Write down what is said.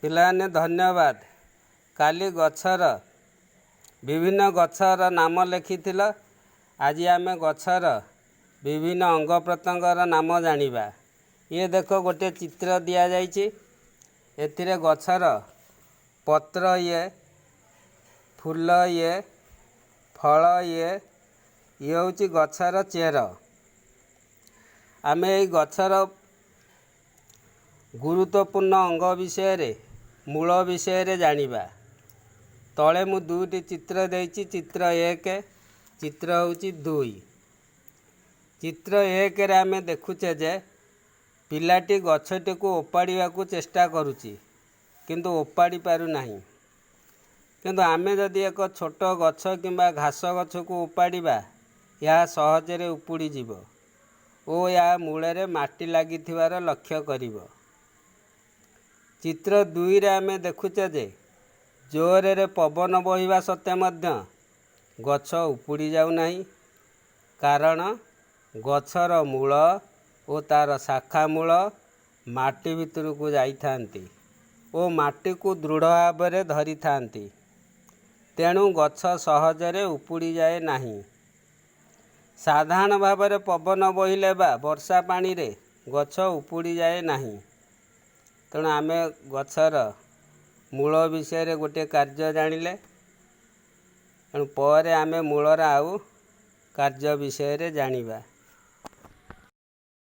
ପିଲାମାନେ, ଧନ୍ୟବାଦ। କାଲି ଗଛର ବିଭିନ୍ନ ଗଛର ନାମ ଲେଖିଥିଲ। ଆଜି ଆମେ ଗଛର ବିଭିନ୍ନ ଅଙ୍ଗ ପ୍ରତ୍ୟଙ୍ଗର ନାମ ଜାଣିବା। ଇଏ ଦେଖ, ଗୋଟିଏ ଚିତ୍ର ଦିଆଯାଇଛି। ଏଥିରେ ଗଛର ପତ୍ର ଇଏ, ଫୁଲ ଇଏ, ଫଳ ଇଏ, ଇଏ ହେଉଛି ଗଛର ଚେର। ଆମେ ଏଇ ଗଛର ଗୁରୁତ୍ୱପୂର୍ଣ୍ଣ ଅଙ୍ଗ ବିଷୟରେ, ମୂଳ ବିଷୟରେ ଜାଣିବା। ତଳେ ମୁଁ ଦୁଇଟି ଚିତ୍ର ଦେଇଛି, ଚିତ୍ର 1, ଚିତ୍ର ହେଉଛି 2। ଚିତ୍ର 1ରେ ଆମେ ଦେଖୁଛେ ଯେ ପିଲାଟି ଗଛଟିକୁ ଓପାଡ଼ିବାକୁ ଚେଷ୍ଟା କରୁଛି, କିନ୍ତୁ ଓପାଡ଼ି ପାରୁନାହିଁ। କିନ୍ତୁ ଆମେ ଯଦି ଏକ ଛୋଟ ଗଛ କିମ୍ବା ଘାସ ଗଛକୁ ଓପାଡ଼ିବା, ଏହା ସହଜରେ ଉପୁଡ଼ିଯିବ ଓ ଏହା ମୂଳରେ ମାଟି ଲାଗିଥିବାର ଲକ୍ଷ୍ୟ କରିବ। ଚିତ୍ର 2ରେ ଆମେ ଦେଖୁଛେ ଯେ ଜୋରରେ ପବନ ବହିବା ସତ୍ତ୍ୱେ ମଧ୍ୟ ଗଛ ଉପୁଡ଼ି ଯାଉନାହିଁ, କାରଣ ଗଛର ମୂଳ ଓ ତା'ର ଶାଖା ମୂଳ ମାଟି ଭିତରକୁ ଯାଇଥାନ୍ତି ଓ ମାଟିକୁ ଦୃଢ଼ ଭାବରେ ଧରିଥାନ୍ତି। ତେଣୁ ଗଛ ସହଜରେ ଉପୁଡ଼ିଯାଏ ନାହିଁ। ସାଧାରଣ ଭାବରେ ପବନ ବହିଲେ ବା ବର୍ଷା ପାଣିରେ ଗଛ ଉପୁଡ଼ିଯାଏ ନାହିଁ। ତେଣୁ ଆମେ ଗଛର ମୂଳ ବିଷୟରେ ଗୋଟିଏ କାର୍ଯ୍ୟ ଜାଣିଲେ। ତେଣୁ ପରେ ଆମେ ମୂଳର ଆଉ କାର୍ଯ୍ୟ ବିଷୟରେ ଜାଣିବା।